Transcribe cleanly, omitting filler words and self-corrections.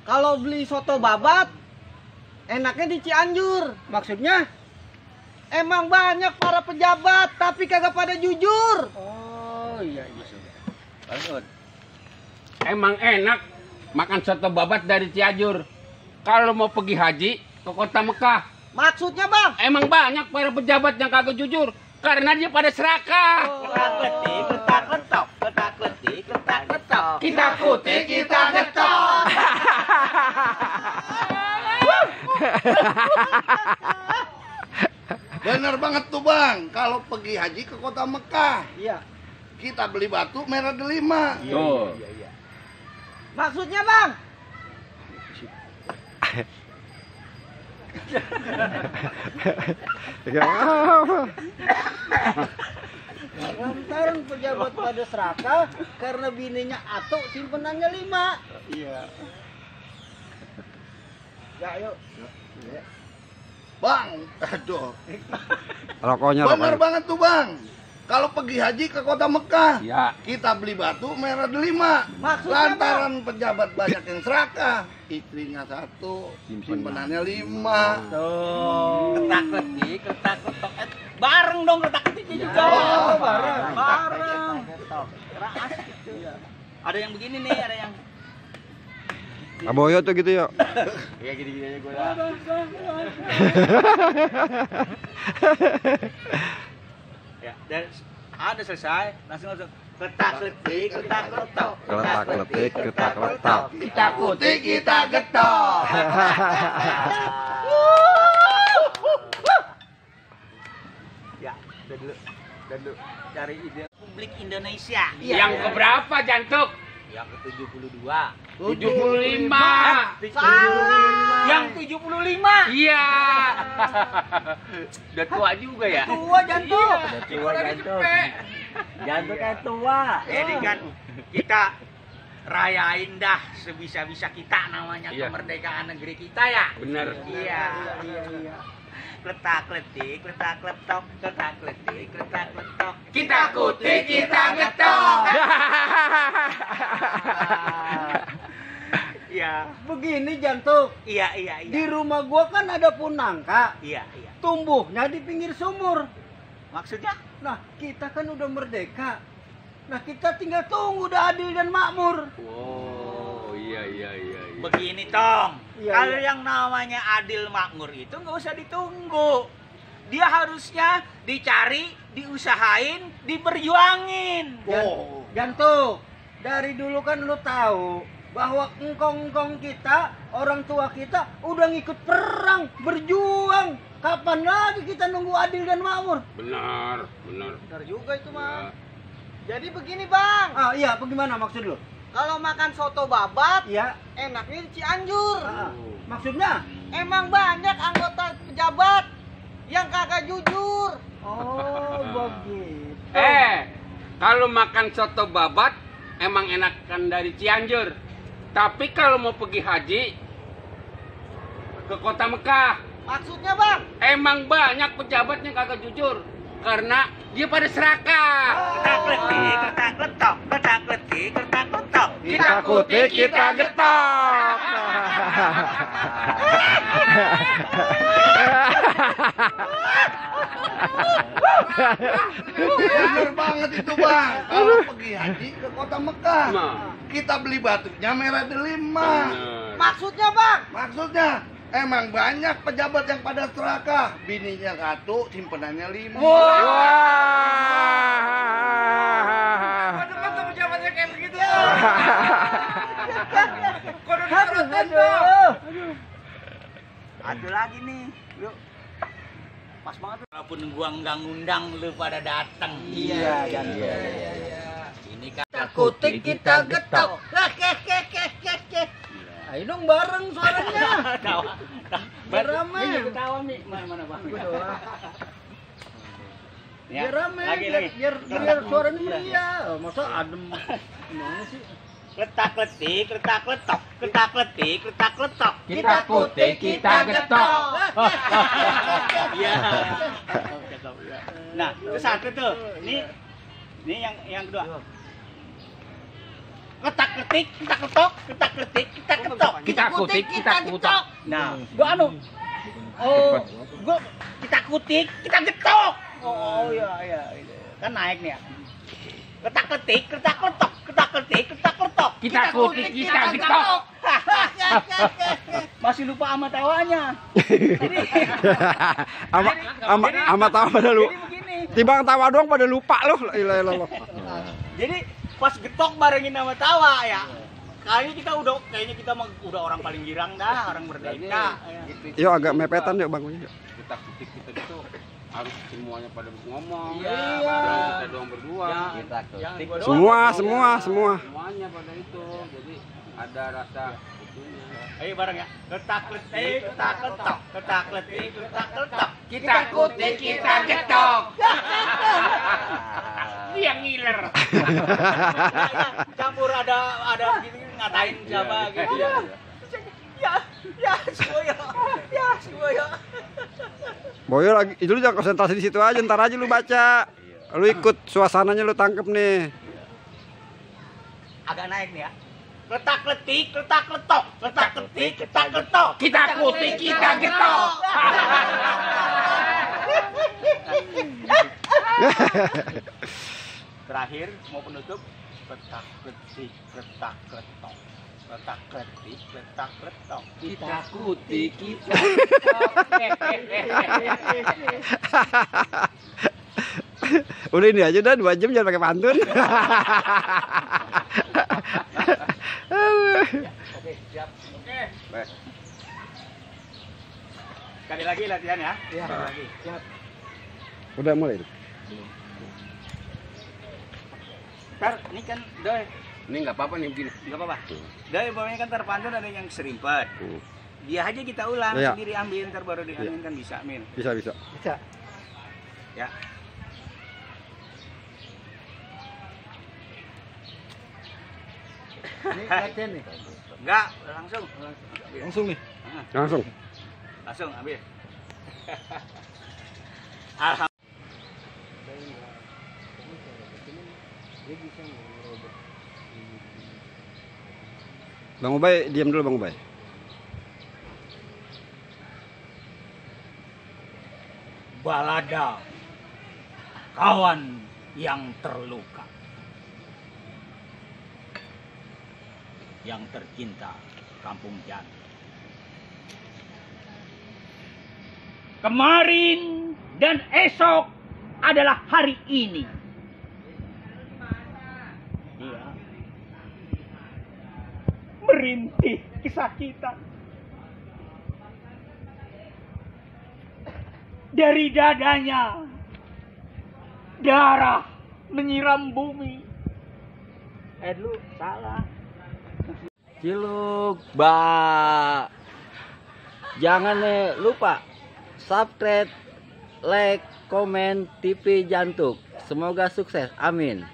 Kalau beli soto babat, enaknya di Cianjur. Maksudnya, emang banyak para pejabat, tapi kagak pada jujur. Oh iya sudah. Lanjut. Emang enak makan soto babat dari Cianjur. Kalau mau pergi haji ke kota Mekah. Maksudnya bang? Emang banyak para pejabat yang kagak jujur. Karena dia pada serakah. Ketak-ketik, ketak-ketok, ketak-ketik, ketak-ketok. Kita kutik, kita getok. Bener banget tuh bang, kalau pergi haji ke kota Mekah, Iya. kita beli batu merah delima. Tuh. Maksudnya bang? Lantaran pejabat pada serakah karena bininya atuk simpenannya 5. Iya. Ya yuk. Bang, aduh. Rokoknya Bener banget tuh bang, kalau pergi haji ke kota Mekah, Ya. kita beli batu merah delima. Maksudnya Lantaran pejabat banyak yang serakah, istrinya 1, simpenannya 5. Ketak-ketik, ketak-ketok. Bareng dong ketak-ketiknya juga. Oh, bareng. Bareng. Ada yang begini nih, ada yang Aboyo tuh gitu ya. ya gini-gini aja gue. Ya, dan ada selesai, langsung ketak-ketik, ketak-ketok. Keletak-keletik, ketak-letak. Kita kutik, kita getok. Ya, udah dulu cari ide Republik Indonesia. Yang keberapa jantuk? Yang ke-72. 75. Yang 75. Iya. Udah tua juga ya? Tua jantung. Tua jantung. Jantung kan tua. Jadi kan kita rayain dah sebisa-bisa kita namanya Iya. kemerdekaan negeri kita ya. Bener. Iya. Letak-letik, letak-letok, letak-letik, letak-letok. Kita kutik, kita getok. Iya. Begini jantung. Iya. Di rumah gua kan ada punangka. Iya. Tumbuhnya di pinggir sumur. Maksudnya? Nah, kita kan udah merdeka. Nah, kita tinggal tunggu udah adil dan makmur. Oh, iya. Begini Tong, Iya, kalau iya. yang namanya adil makmur itu nggak usah ditunggu. Dia harusnya dicari, diusahain, diperjuangin. Jantung. Dari dulu kan lu tahu bahwa engkong-engkong kita, orang tua kita udah ngikut perang, berjuang. Kapan lagi kita nunggu adil dan makmur? Benar. Benar juga itu mah. Jadi begini bang, Ah iya, bagaimana maksud lu? kalau makan soto babat, Iya. enaknya di Cianjur. Maksudnya? Emang banyak anggota pejabat yang kagak jujur. Oh, begitu. Kalau makan soto babat emang enakan dari Cianjur. Tapi kalau mau pergi haji ke kota Mekah, Maksudnya bang, emang banyak pejabat yang kagak jujur. Karena dia pada serakah. Ketak-ketik, ketak-ketok, ketak-ketik, ketak-ketok. Kita kutik, kita getok. Bener banget itu bang, kalau pergi haji ke kota Mekah, Nah. kita beli batunya merah delima. maksudnya bang, Maksudnya, emang banyak pejabat yang pada serakah, bininya 1, simpenannya 5. Pejabatnya kayak begitu. Aduh. Ada lagi nih, lu. Pas banget. Walaupun gua nggak ngundang lu pada datang. Iya. Ini kan Kutik kita getok. Ayo dong bareng suaranya. Tawa. Beramai. Ini ketawa Mi. Mana Bang? Biar rame, Lagi. biar suaranya meriah. Masa adem gimana sih? Letak-letik, letak-letok, ketak-letik, letak-letok. Kita kutik, kita getok. Iya. Nah, itu satu tuh. Ini yang kedua. Ketak-ketik, ketak-ketok, ketak-ketik, ketak-ketok. kita kutik, kita kutak. Nah, gua anu. Oh, gua kita kutik, kita getok. Oh iya. Kan naik nih ya. Ketak ketik, ketak ketok, ketak ketik, ketak ketok. Kita kutik, kita getok. Masih lupa sama tawanya. Jadi, Ama tawa pada lu. jadi begini. Tibang tawa doang pada lupa loh. Ilah. Jadi pas getok barengin sama tawa ya. Kayaknya kita udah orang paling girang dah, orang merdeka. Ya. Yuk agak mepetan yuk bangunnya. Kita kutik kita itu harus semuanya pada ngomong. Iya. Jangan kita doang berdua. Jangan gua doang. Semua. Semuanya pada itu. Jadi ada rasa itunya. Ayo bareng ya. Ketak ketik, ketak ketok, ketak ketik, ketak ketok. Kita kutik, kita getok. Dia ngiler. Campur ada gini ngatain siapa gitu. Ya, semuanya. Boyo lagi, itu lu jangan konsentrasi di situ aja, ntar aja lu baca. Lu ikut suasananya lu tangkep nih. Agak naik nih ya. Ketak ketik, ketak ketok, ketak ketik, ketak ketok. Kita kutik, kita getok. Terakhir mau penutup ketak ketik, ketak ketok. Ketak ketik, ketak ketok. Kita kutik, kita Udah ini aja dah 2 jam jangan pakai pantun. Oke, siap. Oke. Sekali lagi latihan ya. Iya, sekali lagi. Siap. Udah mulai. Ntar, ini kan doi. Ini nggak apa-apa nih begini. Enggak apa-apa. Doi bawahnya kan terpantun ada yang serimpet. Dia aja kita ulang Iya. sendiri ambil ntar baru diamin kan bisa, Min. Bisa. Ya. Ini latihan nih. Enggak, langsung. Langsung nih. Langsung. Langsung ambil. Alhamdulillah. Bang Ubay, diam dulu Bang Ubay. Balada kawan yang terluka, yang tercinta Kampung Jantung. Kemarin dan esok adalah hari ini. Iya. Merintih kisah kita. Dari dadanya darah menyiram bumi. Lu salah. Ciluk, jangan lupa subscribe, like, komen TV Jantung. Semoga sukses. Amin.